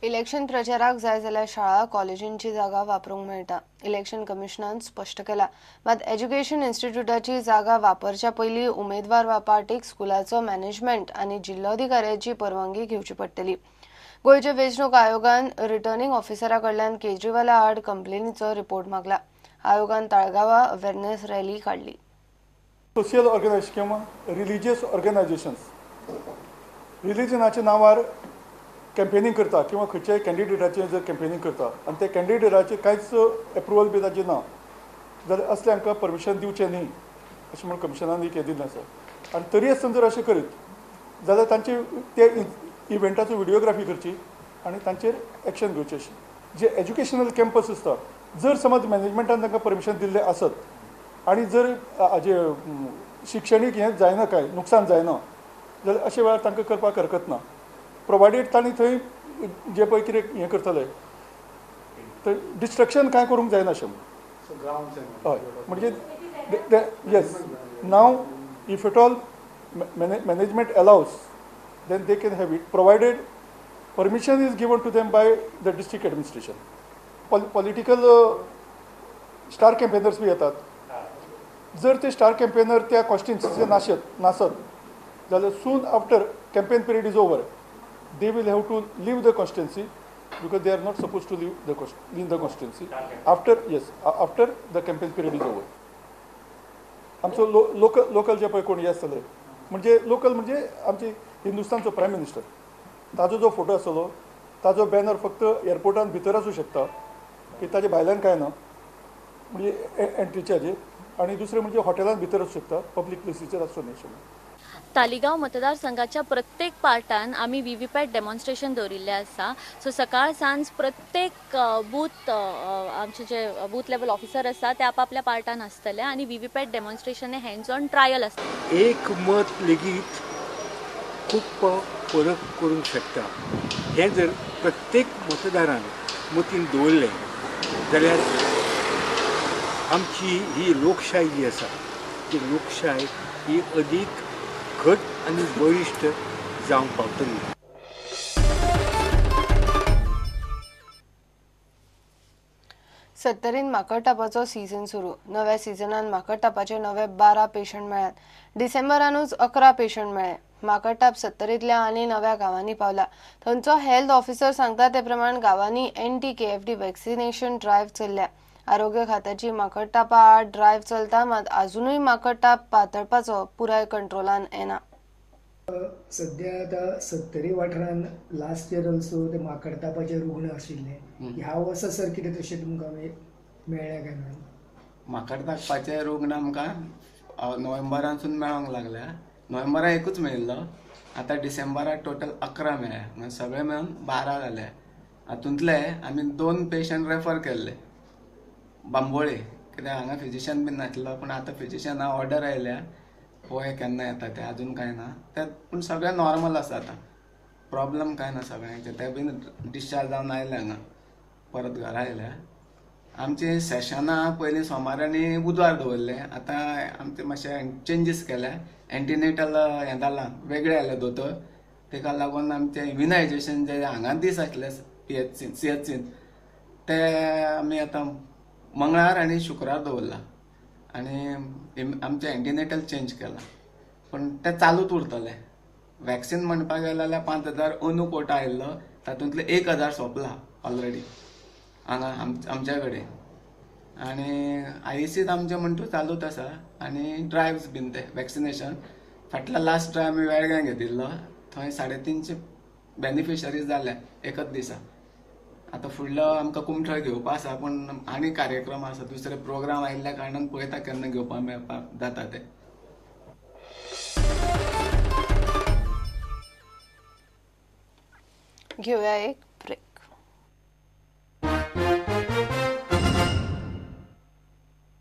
Election प्रचाराक जाय जाल्यार शाळा कॉलेजींची जागा वापरूंक मेळटा. इलेक्शन कमिशनान स्पश्ट केला. मात एज्युकेशन इन्स्टिट्यूटाची जागा वापरच्या पयलीं उमेदवार वा पार्टीक स्कुलाचो मॅनेजमेंट आनी जिल्लोधिकाऱ्याची परवानगी घेवची पडटली. गोंयच्या वेंचणूक आयोगान रिटर्निंग ऑफिसरा कडल्यान केजरीवाला आड कंप्लेनीचो रिपोर्ट मागला. आयोगान ताळगांवां अवेरनेस रॅली काडली. सोशल ऑर्गनायझेशन किंवा रिलिजियस ऑर्गनायझेशन्स रिलिजनाच्या नांवार कॅम्पेनिंग करता किंवा खंयच्याय कॅन्डिडेटाचें जर कॅम्पेनिंग करता आनी त्या कॅन्डिडेटाचें कांयच एप्रुवल बी ताचें ना जाल्यार असले हांकां परमिशन दिवचें न्ही अशें म्हूण कमिशनान एक हें दिल्लें आसा. आनी तरी आसतना जर अशें करीत जाल्यार तांचे ते इव्हेंटाचो व्हिडियोग्राफी करची आनी तांचेर एक्शन घेवचें. अशें जे एज्युकेशनल कॅम्पस आसता जर समज मॅनेजमेंटान तांकां परमिशन दिल्लें आसत आनी जर हाजे शिक्षणीक हें जायना कांय नुकसान जायना जाल्यार अशे वेळार तांकां करपाक हरकत ना. प्रोवायडेड तांणी थंय जे पळय कितें हें करतले थंय डिस्ट्रक्शन कांय करूंक जायना अशें म्हूण. हय, म्हणजे yes now if at all management allows then they can have it provided permission is given to them by the district administration. Political star campaigners बी येतात. जर ते स्टार कॅम्पेनर त्या कॉन्स्टिट्युन्सीचे नासत जाल्यार soon after campaign period is over they will have to leave the constituency because they are not supposed to leave the constituency after, yes, after the campaign period is over. आमचो local जे पळय कोण हे आसतले म्हणजे local म्हणजे आमची हिंदुस्तानचो prime minister ताजो जो फोटो आसतलो ताजो बॅनर फक्त एअरपोर्टान भितर आसूं शकता की ताजे भायल्यान कांय ना म्हणजे एंट्रीच्या हाजेर, आनी दुसरें म्हणजे हॉटेलान भितर आसूं शकता, पब्लीक प्लेसीचेर आसचो न्ही अशें. तालिगांव मतदारसंघाच्या प्रत्येक पार्टान आमी व्हीव्हीपॅट डेमॉन्स्ट्रेशन दवरिल्लें आसा. सो सकाळ सांज प्रत्येक बूथ आमचे जे बूथ लेवल ऑफिसर आसा ते आपापल्या पार्टान आसतले आनी व्हीव्हीपॅट डेमॉन्स्ट्रेशन हे हँड्स ऑन ट्रायल आसता. एक मत लेगीत खूब फरक करूंक शकता हें जर प्रत्येक मतदारान मतीन दवरलें जाल्यार आमची ही लोकशाय जी आसा ती लोकशाय ही अदीक घट आनी बळिश्ट जावंक पावतली. सत्तरीन माकडतापाचो सीझन सुरू. नव्या सीझनान माकडतापाचे नवे 12 पेशंट मेळ्ळ्यात. डिसेंबरानूच 11 पेशंट मेळ्ळे. माकडताप सत्तरींतल्या आनी नव्या गांवांनी पावला. थंयचो हेल्थ ऑफिसर सांगता ते प्रमाण गांवांनी एनटीकेएफडी वॅक्सिनेशन ड्रायव्ह चल्ल्या. आरोग्य खात्याची माकडतापा आड ड्रायव्ह चलता, मात अजुनूय माकडताप पातळपाचो पुराय कंट्रोलान येना. सध्या आता सत्तरी वाठारान लास्ट इयर ऑल्सो ते माकडतापाचे रुग्ण आशिल्ले. ह्या वर्सा सर कितें तशें तुमकां मेळ्ळें काय म्हणून? माकडतापाचे रुग्ण आमकां नोव्हेंबरांसून मेळोंक लागल्या. नोव्हेंबरा एकूच मेळिल्लो, आतां डिसेंबराक टोटल 11 मेळ्ळे, म्हणजे सगळे मेळून 12 जाले. हातूंतले आमी 2 पेशंट रेफर केल्ले बांबोळे, कित्याक हांगा फिजिशियन बीन नासलो, पूण आतां फिजिशियना ऑर्डर आयल्या, पळय केन्ना येता ते, अजून कांय ना ते, पूण सगळें नॉर्मल आसा आतां, प्रॉब्लम कांय ना सगळ्यांचे. ते बीन डिस्चार्ज जावन आयले हांगा, परत घरा आयल्या. आमची सेशनां पयलीं सोमार आनी बुधवार दवरले, आतां आमचे मातशे चेंजीस केले. एंटीनेटल हें जालां, वेगळें आयलें दोतोर, तेका लागून आमचें इम्युनायजेशन जे हांगा दीस आसले पीएचसीन सीएचसीन ते आमी आतां मंगळार आनी शुक्रार दवरला आनी आमचें एंटीनेटल चेंज केलां, पूण तें चालूच उरतलें. वॅक्सीन म्हणपाक गेलें जाल्यार 5000 अंदू कोटा आयिल्लो, तातूंतले 1000 सोंपला ऑलरेडी हांगा आमच्या कडेन. आनी आयसीत आमचें म्हणटू चालूच आसा आनी ड्रायव्स बीन ते वॅक्सिनेशन फाटल्या लास्ट ड्रायव आमी वेळग्यां घेतिल्लो, थंय 350 बेनिफिशरीज जाल्या एकच दिसा. आतां फुडलो आमकां कुमठळ घेवपा आसा, पूण आनी कार्यक्रम आसा, दुसरे प्रोग्राम आयिल्ल्या कारणान पळयता केन्ना घेवपा मेळपाक जाता ते. घेवया एक